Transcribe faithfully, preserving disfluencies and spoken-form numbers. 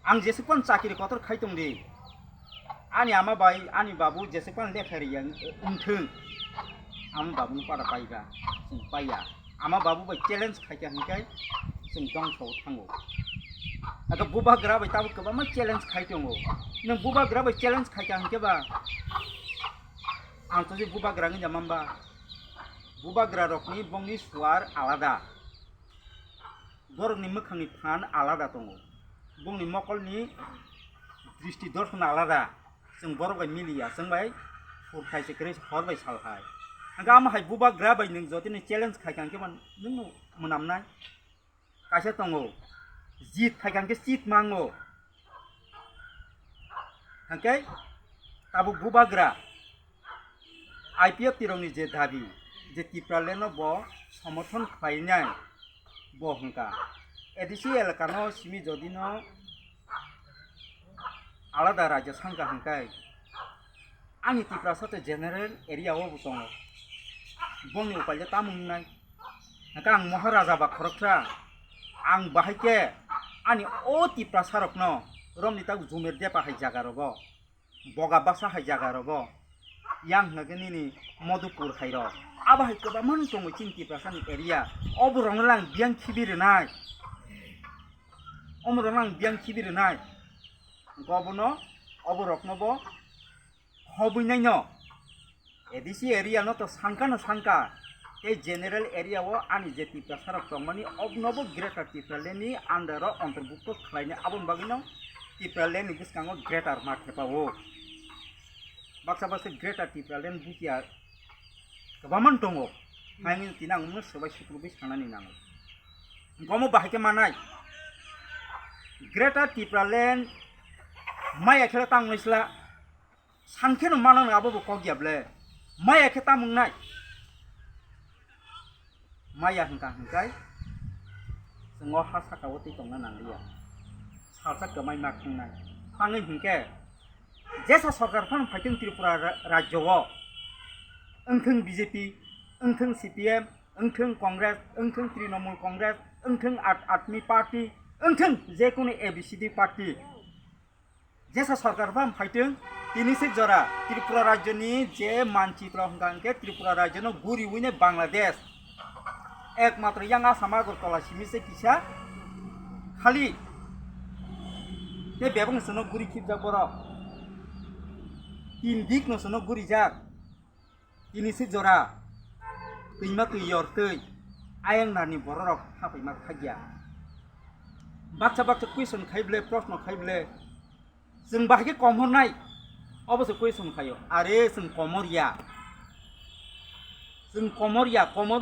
Ang jesukpan chakiri kotor khai tong di. Ani ama bai, ani babu jesukpan lekha riya wngthung. Ama babuni para paiba, chwng paiya. Ama babu bai challenge khaikha hwnkhe chwng dongso thango. Aga bubagra bai tabuk kwbangma challenge khai tongo. Nwng bubagra bai challenge khaikha hwnkhe ba ang to je bubagra wngya mamba. Bubagra rokni bongni suar alada. Borokni mwkhangni phan alada tongo. Bongni mokolni dristi dorson alada. Chwng borok bai miliya, chwng bai phur khai se kwrwi hor bai sal hai. Hwnkhe amo hai bubagra bai nwng jotoni challenge khaikha hwnkhe ba nwngno mwnamnai. Kaisa tongo, jit khaikha hwnkhe chit mango. Hwnkhe tabuk bubagra I P F T rokni je dabi, je Tipraland no bo somorthon khlainai, bo hwnkha A D C elaka no simi jodi no alada rajyo sangkha hwnkhe ani Tiprasa tei general area o bo tongo, bongni upaile tamo wngnai? Hwnkhe ang Maharaja ba khoroksa, ang bahai khe ani o Tiprasa rokno romni tabuk Jumer Depa hai jaga rogo, Boga Basa hai jaga rogo, yang hwnkhe nini Modupur hai rok, abo hai kwbangma tongo chini Tiprasa ni area, obo rokno lang biyang khibi rwnai, omo rokno lang biyang khibi rwnai, hwnkhe obono, obo rokno bo hobwi naino. A D C area no to sankha no sankha, tei general area o ani je Tiprasa rok tongmani, obnobo Greater Tipraland ni under o ontorbukto khlainai, aboni bagwi no Tipraland ni bwskango greater ma thepa o. Baksa baksa Greater Tipraland bukia kwbangma tongo, haini tini ang mungno swbai sukrubwi sanani nango. Gomo bahai khe manai, Greater Tipraland maya khe tang nai sla. Sankhe no mano abo bo kok ya ble. Maya khe tamo wngnai? Maya hwnkha hwnkhe chwng o ha saka o twi tongna nang liya. Salsa kwmai ma khangnai. Tangwi hwnkhe jesa sorkar phano phaitwng Tripura ra-, rajyo o, wngthwng B J P, wngthwng C P M, wngthwng Congress, wngthwng Trinamool Congress, wngthwng Aam Aadmi Party, wngthwng jekunu A B C D party. Jesa sorkar phano phaitwng, tini se jora Tripura rajyoni je manchitro hwnkha hwnkhe Tripura rajyono guriwino Bangladesh. Ekmatro yang Assam Agartala simi se kisa khali. Tei bebakno chwngno guri khibjak borok. Tin dikno chwngno gurijak. Tini se jora twima twi yor twi ayang narni bororok hapaima khagya. Baksa baksa question khai ble, proshno khai ble, chwng bahai khe komor nai? Obo se question khaio. Are chwng komor ya. Chwng komor ya, komor